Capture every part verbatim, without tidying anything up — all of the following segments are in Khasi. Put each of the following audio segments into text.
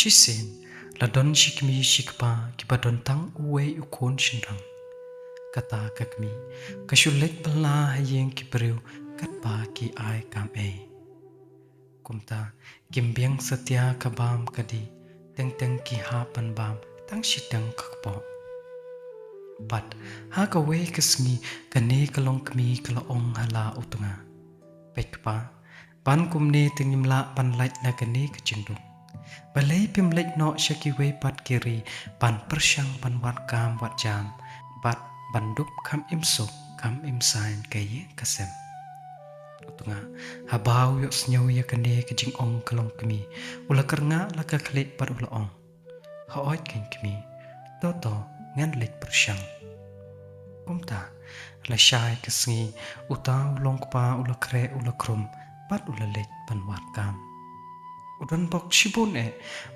Shisien la don shi kmie shi kpa kiba don tang uwei u khun shynrang. Kata ka kmie ka shu leit bylla ha ïing ki briew katba ki ai kam ei. Kumta kim biang satia ka bam ka dih, teng teng ki hap ban bam tang shiteng ka kpoh. Bad ha kawei ka sngi kane ka longkmie ka la ong ha la u tnga, peit kpa, ban kumne te ngim lah ban lait na kane ka jingduk. Balei phim leit noh sha kiwei pat ki ri ban pyrshang ban wad kam wad jam bad ban dup kham im suk kham im saiñ ka ïing ka sem. U tnga haba u ïohsngew ïa kane ka jingong ka longkmie, u la kyrngah la ka khlieh bad u la ong, hooid keiñ kmie, to to, ngan leit pyrshang. Kumta la shai ka sngi, uta u longkpa u la khreh u la khrum bad u la leit ban wad kam. U don bok shibun eh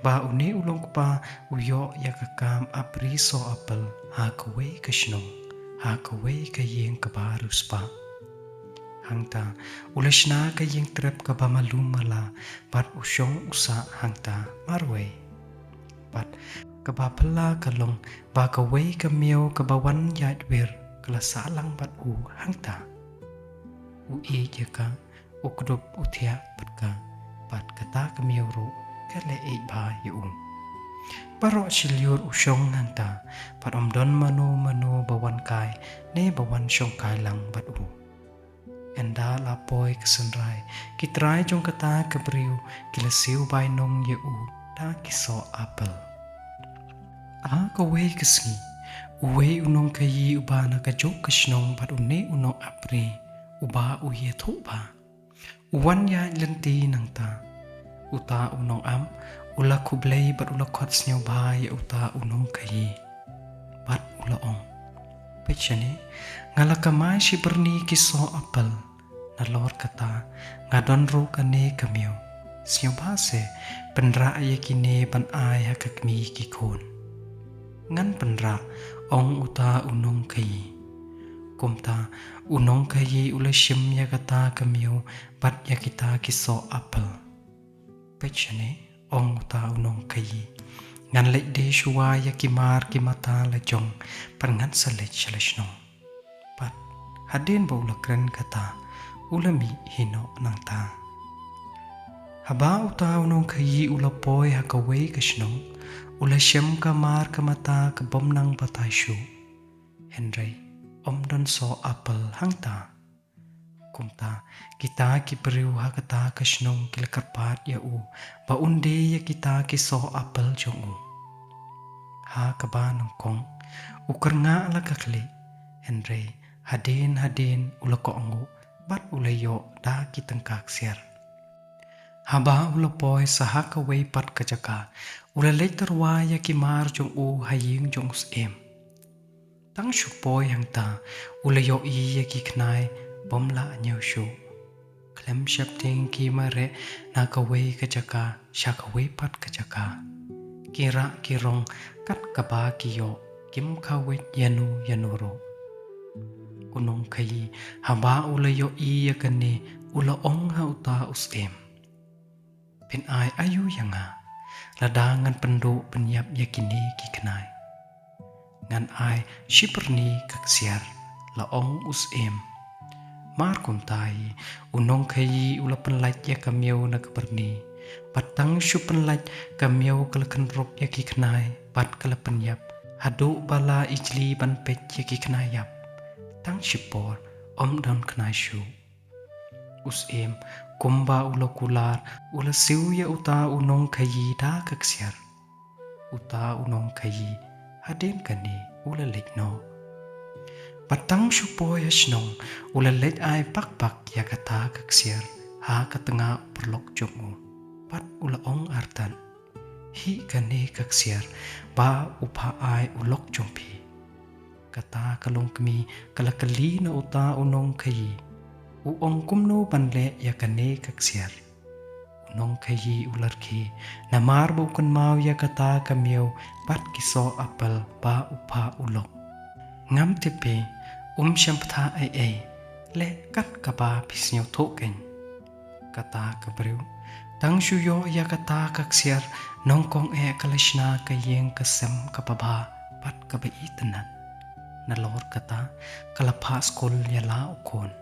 ba une u longkpa u ïoh ïa ka kam ap ri soh apel ha kawei ka shnong, ha kawei ka ïing kaba riewspah. Hangta u la shna ka ïing trep kaba malu mala bad u shong u sah hangta marwei. Bad kaba phylla ka long ba kawei ka miaw kaba wan ïaid wir ka la sah lang bad u hangta. U ïeit ïa ka, u kdup u thiah bad ka, bad kata ka miaw ruh ka la ïeit bha ïa u. Baroh shi lyiur u shong hangta bad ym don mano mano ba wan kai ne ba wan shongkai lang bad u. Ynda la poi ka synrai, ki trai jong kata ka briew ki la siew bainong ïa u da ki soh apel. Ha kawei ka sngi, uwei u nongkhaïi uba na kajuh ka shnong bad une u nongap ri uba u ïathuh bha, u wan ïaid lynti nangta. Uta u nongap u la khublei bad u la khot sngewbha ïa uta u nongkhaïi bad u la ong, peit shane, nga la kamai shi byrni ki soh apel. Nalor kata nga don ruh kane ka miaw. Sngewbha se pynrah ïa kine ban ai ha ka kmie ki khun. Ngan pynrah, ong uta u nongkhaïi. Kumta u nongkhaïi u la shim ïa kata ka miaw bad ïa kita ki soh apel. Peit shane, ong uta u nongkhaïi, ngan leit die shuwa ïa ki mar ki mata la jong bad ngan sa leit sha la shnong. Bad hadien ba u la kren kata u la mih hi noh nangta. Haba uta u nongkhaïi u la poi ha kawei ka shnong, u la shem ka mar ka mata ka bym nang batai shuh. Hynrei ym don soh apel hangta. Kumta kita ki briew ha kata ka shnong ki la kyrpad ïa u ba un die ïa kita ki soh apel jong u. Ha kaba nyngkong u kyrngah la ka khlieh, hynrei hadien hadien u la kohnguh bad u la ïoh da ki tyngka ksiar. Haba u la poi sa ha kawei pat ka jaka, u la leit tyrwa ïa ki mar jong u ha ïing jong u syiem. Tang shu poi hangta u la ïohi ïa ki khnai bym lah ñiew shuh. Khlem sheptieng ki mareh na kawei ka jaka sha kawei pat ka jaka. Ki rah ki rong kat kaba ki ïoh, kim khawit ïano ïano ruh. U nongkhaïi haba u la ïohi ïa kane u la ong ha uta u syiem, phin ai aïu ïa nga lada ngan pynduh pynïap ïa kine ki khnai? Ngan ai shi byrni ka ksiar, la ong u syiem. Mar kumta hi u nongkhaïi u la pynlait ïa ka miaw na ka byrni. Bad tang shu pynlait ka miaw ka la kynrup ïa ki khnai bad ka la pynïap haduh ba la ijli ban peit ïa ki khnai ïap. Tang shipor ym don khnai shuh. U syiem kumba u la kular u la siew ïa uta u nongkhaïi da ka ksiar. Uta u nongkhaïi hadien kane u la leit noh. Bad tang shu poi ha shnong u la leit ai pak pak ïa kata ka ksiar ha ka tnga u paralok jong u. Bad u la ong artat, hi kane ka ksiar ba u phah ai u lok jong phi. Kata ka longkmie ka la kylli na uta u nongkhaïi, u ong kumno ban leh ïa kane ka ksiar. U nongkhaïi u la rkhie namar ba u kynmaw ïa kata ka miaw bad ki soh apel ba u phah u lok. Ngam tip hi, um shym bthah ei ei, leh kat kaba phi sngewthuh keiñ. Kata ka briew Tang shu ïoh ïa kata ka ksiar, nyngkong eh ka la shna ka ïing ka sem kaba bha bad kaba itynnad. Nalor kata ka la phah skul ïa la u khun.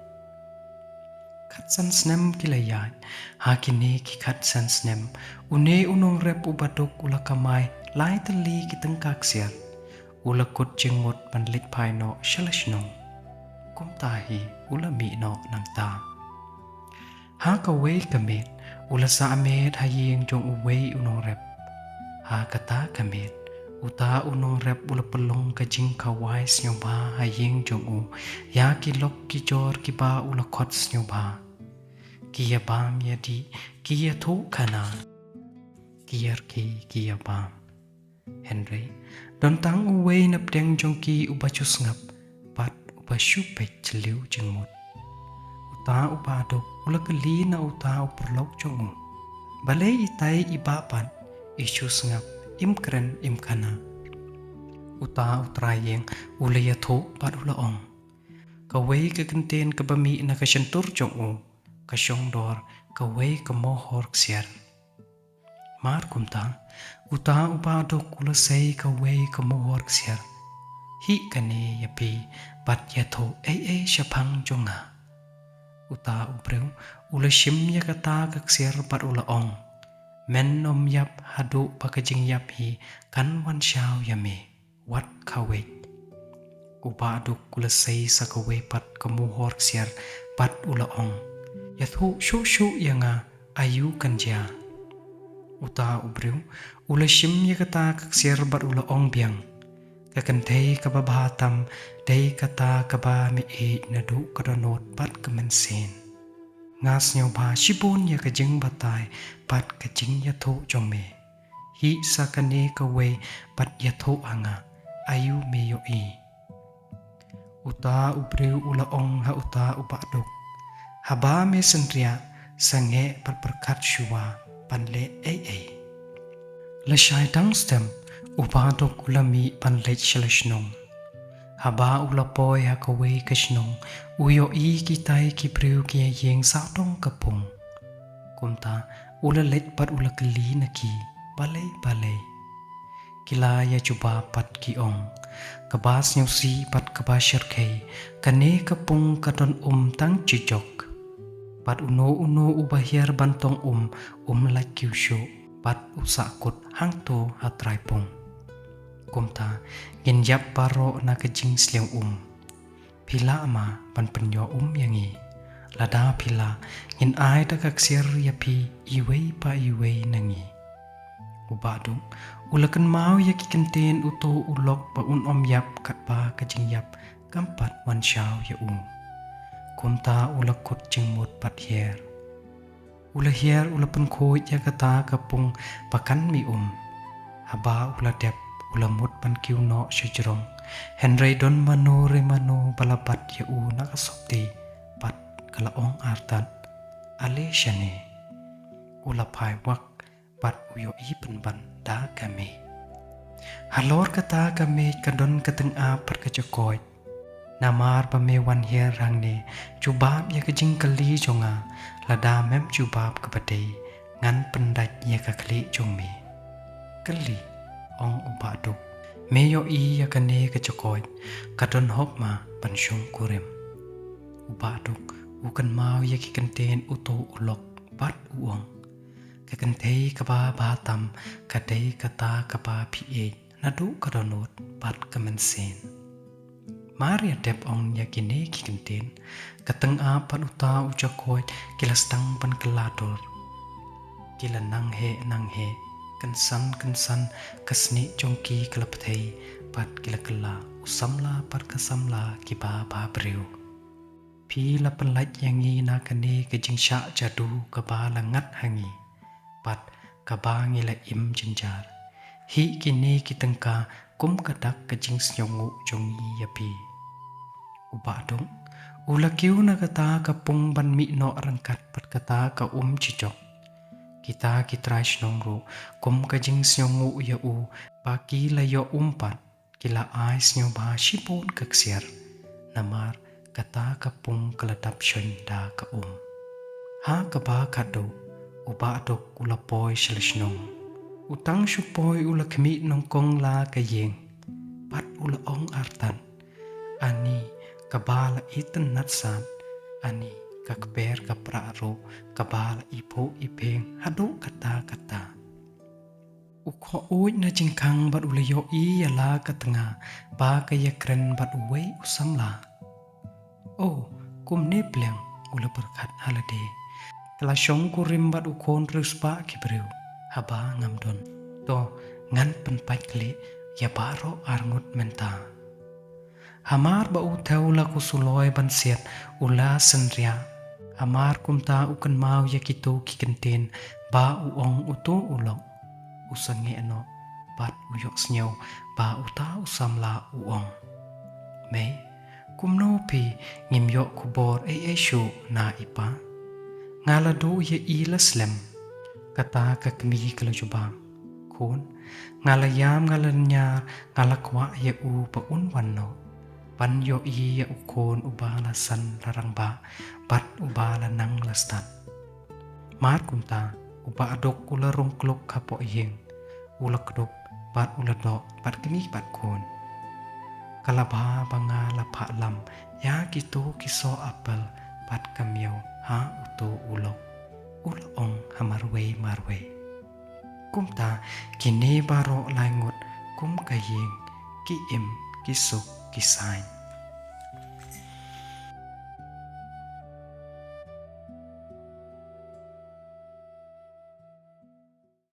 Khatsan snem ki la ïaid. Ha kine ki khatsan snem, une u nongrep uba duk u la kamai lai tylli ki tyngka ksiar. U la kut jingmut ban leit phai noh sha la shnong. Kumta hi u la mih noh nangta. Ha kawei ka miet u la sah miet ha ïing jong uwei u nongrep. Ha kata ka miet uta u nongrep u la pynlong ka jingkhawai sngewbha ha ïing jong u ïa ki lok ki jor kiba u la khot sngewbha. Ki ïa bam ïa dih, ki ïa thuh khana, ki ïa rkhie, ki ïa bam. Hynrei don tang uwei na pdeng jong ki uba shu sngap bad uba shu peit jylliew jingmut. Uta uba duk u la kylli na uta u paralok jong u, balei itai i bah pat i shu sngap, im kren im khana? Uta u trai ïing u la ïathuh bad u la ong, kawei ka kyntien kaba mih na ka shyntur jong u ka shong dor kawei ka mohor ksiar. Mar kumta uta uba duk u la sei kawei ka mohor ksiar. Hih kane ïa phi bad ïathuh ei ei shaphang jong nga. Uta u briew u la shim ïa kata ka ksiar bad u la ong, men ym ïap haduh ba ka jingïap hi kan wan shaw ïa me. Wat khawei. U bah duk u la sei sa kawei pat ka mohor ksiar bad u la ong, ïathuh shuh shuh ïa nga, aïu kan jia? Uta u briew u la shim ïa kata ka ksiar bad u la ong biang, ka kynthei kaba bha tam dei kata kaba me ïeit naduh ka dohnud bad ka mynsiem. Nga sngewbha shibun ïa ka jingbatai bad ka jingïathuh jong me. Hih sa kane kawei bad ïathuh ha nga, aïu me ïohi? Uta u briew u la ong ha uta u bah duk, haba me synriah, sangeh bad pyrkhat shuwa ban leh ei ei. Lashai dang stem u bah duk u la mih ban leit sha la shnong. Haba u la poi ha kawei ka shnong u ïohi kitai ki briew ki ïa ïeng sawdong ka pung. Kumta u la leit bad u la kylli na ki balei balei. Ki la ïa jubab bad ki ong, kaba sngewsih bad kaba shyrkhei, kane ka pung ka don um tang shi jok. Bad uno uno uba hiar ban tong um, um lait kiew shuh bad u sahkut hangto ha trai pung. Kumta ngin ïap baroh na ka jingsliew um. Phi lah ma ban pynïoh um ïa ngi? Lada phi lah, ngin ai da ka ksiar ïa phi iwei pa iwei na ngi. U bah duk u la kynmaw ïa ki kyntien uto u lok ba un ym ïap katba ka jingïap kam pat wan shaw ïa u. Kumta u la kut jingmut bad hiar. U la hiar u la pynkhuid ïa kata ka pung ba kan mih um. Haba u la dep u la mut ban kiew noh sha jrong. Hynrei don mano re mano ba la bat ïa u na ka sopti bad ka la ong artat, ale shane. U la phai wak bad u ïohi pynban da ka miej. Halor kata ka miej ka don ka tyngab bad ka jakoit. Namar ba me wan hiar hangne, jubab ïa ka jingkylli jong nga, lada mem jubab kaba dei, ngan pyndait ïa ka khlieh jong me. Kylli, ong u bah duk, me ïohi ïa kane ka jakoit, ka don hok ma ban shong kurim? U bah duk u kynmaw ïa ki kyntien uto u lok bad u ong, ka kynthei kaba bha tam ka dei kata kaba phi ïeit naduh ka dohnud bad ka mynsiem. Mar ïa dep ong ïa kine ki kyntien, ka tyngab bad uta u jakoit ki la sdang ban kylla dur. Ki la nang heh nang heh, kynsan kynsan ka snieh jong ki ka la pthei bad ki la kylla u samla bad ka samla kiba bha briew. Phi la pynlait ïa ngi na kane ka jingshah jadu kaba la ngat ha ngi bad kaba ngi la im jynjar. Hih kine ki tyngka kum ka dak ka jingsngewnguh jong ngi ïa phi. U bah duk u la kiew na kata ka pung ban mih noh ryngkat bad kata ka um shi jok. Kita ki trai shnong ruh kum ka jingsngewnguh ïa u ba ki la ïoh um pat, ki la ai sngewbha shibun ka ksiar. Namar kata ka pung ka la dap shon da ka um. Ha kaba khadduh U Bahduk u la poi sha la shnong. U tang shu poi u la khmih nyngkong la ka ïing. Bad u la ong artat. Ani, kaba la itynnad sat. Ani, ka kper ka prah ruh, kaba la iphuh iphieng, haduh katta katta. U khoh uid na jingkhang bad u la ïohi ïa la ka tnga, ba ka ïakren bad uwei u samla. O, kumne pliang, u la pyrkhat ha lade. Ka la shong kurim bad u khun riewspah ki briew, haba ngam don. To, ngan pynpait kylli, ïa baroh arngut mynta. Hamar ba u thew la kusuloi ban siat u la synriah. Hamar kumta u kynmaw ïa kito ki kyntien ba u ong uto u lok. U sangeh noh bad u ïohsngew ba uta u samla u ong. Mei, kumno phi ngim ïoh khubor ei ei shuh na i pa? Nga la duh ïa i la slem. Kata ka kmie ka la jubab. Khun, nga la ïam nga la ñiar, nga la kwah ïa u ba un wan noh. Ban ïohi ïa u khun uba la san la rangbah, bad uba la nang la stad. Mar kumta, u Bahduk u la rung kluk hapoh ïing, u la kdup, bad u la doh, bad kmie bad khun. Ka la bha ba nga la phah lam, ïa kito ki soh apel, bad ka miaw, ha uto u lok. U la ong ha marwei marwei. Kumta, kine baroh lai ngut, kum ka ïing, ki im, ki suk, ki saiñ.